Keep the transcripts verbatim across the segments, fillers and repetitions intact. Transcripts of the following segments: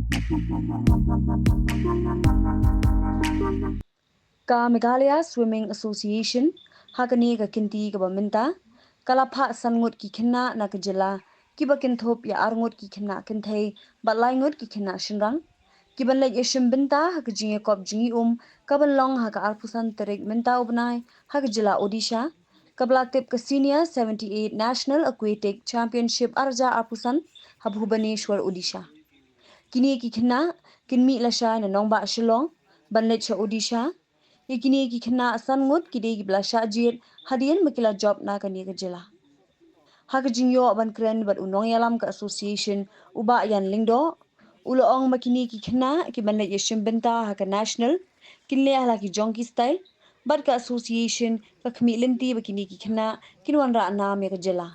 Ka Meghalaya Swimming Association ha kane ka kynti kaba mynta ka la phah san ngut ki khynnah na ka jylla kiba kynthup ïa ar ngut ki khynnah kynthei bad lai ngut ki khynnah shynrang kiban leit ïashim bynta ha ka jingïakop jingïaum kaban long ha ka arphew san tarik mynta u bnai ha ka jylla Odisha, kaba la tip ka Senior seventy-eight National Aquatic Championship ar hajar arphew san ha Bhubaneswar, Odisha. Kine ki khynnah kin mih lashai na nongbah Shillong ban leit sha Odisha. Ïa kine ki khynnah san ngut ki dei kiba la shah jied hadien ba ki la jop na kane ka jylla. Ha ka jingïoh ban kren bad u nongïalam ka association, u Bah Ïan Lyngdoh, u la ong ba kine ki khynnah kiban leit ïashim bynta ha ka national kin leh ha la ki jong ki style, bad ka association ka khmih lynti ba kine ki khynnah kin wanrah nam ïa ka jylla.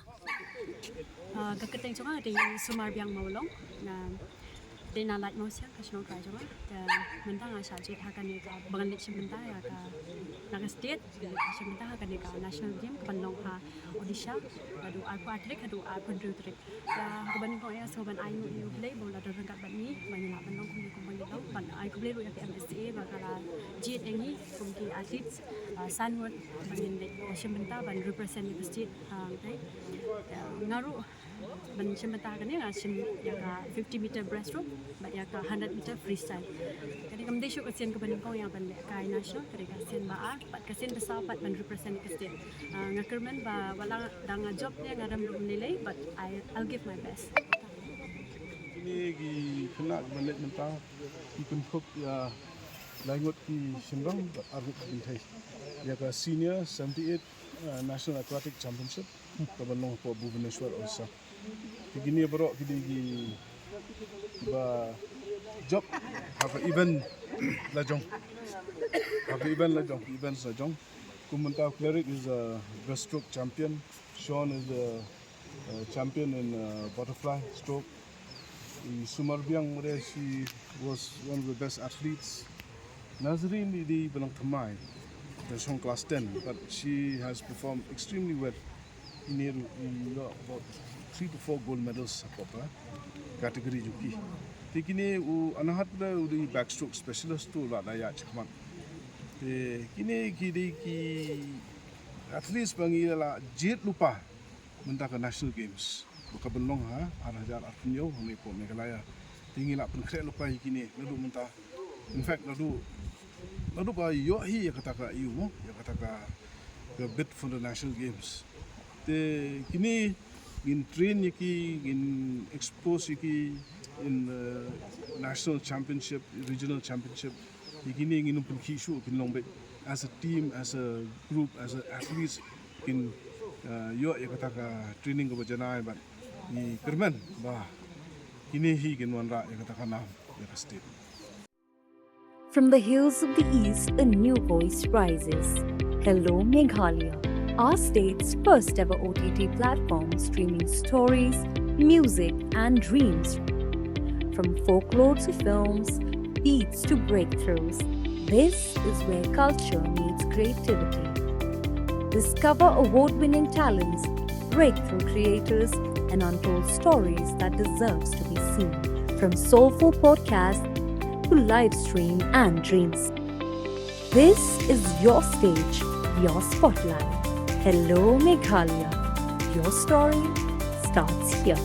Ah, ka kyrteng jong nga dei Sumar Biang Mawlong. Nga dei na Laitumkhrah, ka shnong trai jong nga. Te mynta nga shah jied ha kane ka, ba ngan leit shim bynta ïa ka, na ka state, leit shim bynta ha kane ka national game kaban long ha Odisha. Naduh arphew ar tarik haduh arphew hynriew tarik. Te ha kaba nyngkong nga sngew ban ai nguh ïa U Blei ba u la don ryngkat bad ngi, ba ngi lah ban long kumne kumba ngi long. Ban ai khublei ruh ïa ka M S A ba ka la jied ïa ngi kum ki athletes, ah, san ngut ba ngin leit shim bynta ban represent ïa ka state. Ah, te, ah, nga ruh ban shim bynta kane nga shim ïa ka fifty meter breaststroke bad ïa ka hundred meter freestyle. Kane kam dei shuh ka sien kaba nyngkong ïa ban lehkai national, ka dei ka sien ba ar bad ka sien ba saw pat ban represent ïa ka state. Ah, nga kyrmen ba wat la dang nga jop ne nga rem ruh ym lei lei, but I, I'll give my best. Kine ki khynnah kiban leit mynta ki kynthup ïa lai ngut ki shynrang bad ar ngut ki kynthei ïa ka Senior seventy-eight, uh, National Aquatic Championship kaban long hapoh Bhubaneswar, Odisha. Te kine baroh ki dei kiba jop ha ka event la jong, ha ka event la jong, events la jong. Kum mynta Cleric is a breaststroke champion. Sean is a, uh, champion in, uh, butterfly stroke. I Sumar Biang, she was one of the best athletes. Nazreen i dei ba nang thymmai da shong class ten, but she has performed extremely well. Ine ruh i ïoh about three to four gold medals hapoh ka category jong ki. Te kine u Anahat le u dei backstroke specialist, to la da ïa chakmat. Te kine ki dei ki athletes ba ngi la jied lypa mynta ka National Games ba ka ban long ha ar hajar arphew hynñiew hangne hapoh Meghalaya. Te ngi la pynkhreh lypa ïa kine naduh mynta. In fact, naduh, naduh ba ïoh hi ïa kata ka ïew mo, ïa kata ka, ka bid for the National Games. Te kine ngin train ïa ki, ngin expose ïa ki in, uh, national championship, regional championship. Ïa kine ngin ym pynkhih shuh, kin long beit as a team, as a group, as a athletes, kin, uh, ïoh ïa kata ka training kaba janai bad ngi kyrmen ba kine hi kin wanrah ïa kata ka nam ïa ka state. From the hills of the East, a new voice rises. Hello Meghalaya, our state's first ever O T T platform streaming stories, music, and dreams. From folklore to films, beats to breakthroughs, this is where culture meets creativity. Discover award winning talents, breakthrough creators, and untold stories that deserves to be seen. From soulful podcasts to live stream and dreams. This is your stage, your spotlight. Hello Meghalaya. Your story starts here.